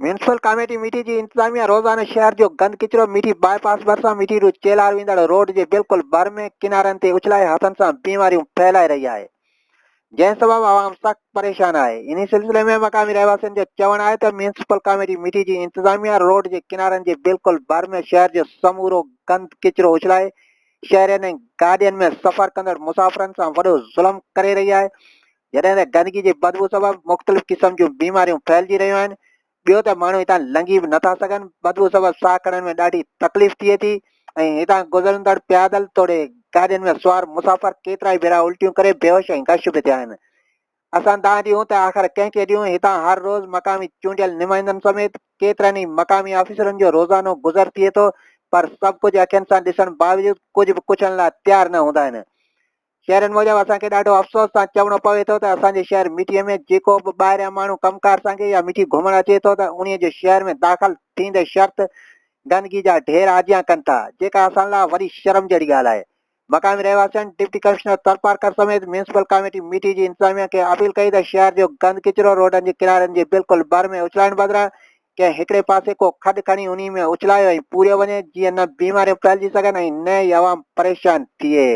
Municipal committee مٺي جي انتظاميا روزانو شهر جو گند ڪچرو مٺي باء پاس ڀرسان مٺي ٽو چيلهار ويندڙ روڊ جي بلڪل ڀر ۾ ڪنارن تي اڇلائي هٿن سان بيماريون ڦهلائي رهي آهي جنهن سبب عوام سخت پريشان آهي انهي سلسلي ۾ مقامي رهواسين جو چوڻ آهي ته ميونسپل ڪاميٽي مٺي جي انتظاميا روڊ جي ڪنارن جي بلڪل ڀر ۾ شهر جو سمورو گند ڪچرو اڇلائي شهرين ۽ گاڏين ۾ سفر ڪندڙ مسافرن سان وڏو ظلم ڪري رهي آهي جڏهن ته گندگي جي بدبو سبب مختلف قسم جون بيماريون ڦهلجي رهيون آهن، ٻيو ته ماڻهو هتان لنگهي به نٿا سگهن، بدبو سبب ساهه کڻڻ ۾ ڏاڍي تڪليف ٿئي ٿي ۽ هتان گذرندڙ پيادل توڙي گاڏين ۾ سوار مسافر ڪيترائي ڀيرا الٽيون ڪري بيهوش ۽ غش به ٿيا آهن. اسان دانهن ڏيون ته آخر ڪنهن کي ڏيون، هتان هر روز مقامي چونڊيل نمائندن سميت ڪيترن ئي مقامي آفيسرن جو روزانو گذر ٿئي ٿو پر سڀ ڪجهه اکين سان ڏسڻ باوجود ڪجهه به ڪڇڻ لاء تيار نه هوندا آهن. شهرين موجب اسان کي ڏاڍو افسوس سان چوڻو پوي ٿو ته اسان جي شهر مٺي ۾ جيڪو به ٻاهريان ماڻهو ڪم ڪار سانگي يا مٺي گهمڻ اچي ٿو ته انهي جو شهر ۾ داخل ٿيندي شرط گندگي جا ڍير آجيان ڪن ٿا جيڪا اسان لاء وڏي شرم جهڙي ڳالهه آهي. مقامي رهواسين ڊپٽي ڪمشنر ٿرپارڪر سميت ميونسپل ڪاميٽي مٺي جي انتظاميا کي اپيل ڪئي ته شهر جو گند ڪچرو روڊن جي ڪنارن جي بلڪل ڀر ۾ اڇلائڻ بدران ڪنهن هڪڙي پاسي ڪو کڏ کڻي انهي ۾ اڇلايو ۽ پوريو وڃي جيئن نه بيماريون ڦهلجي سگهن ۽ نه ئي عوام پريشان ٿئي.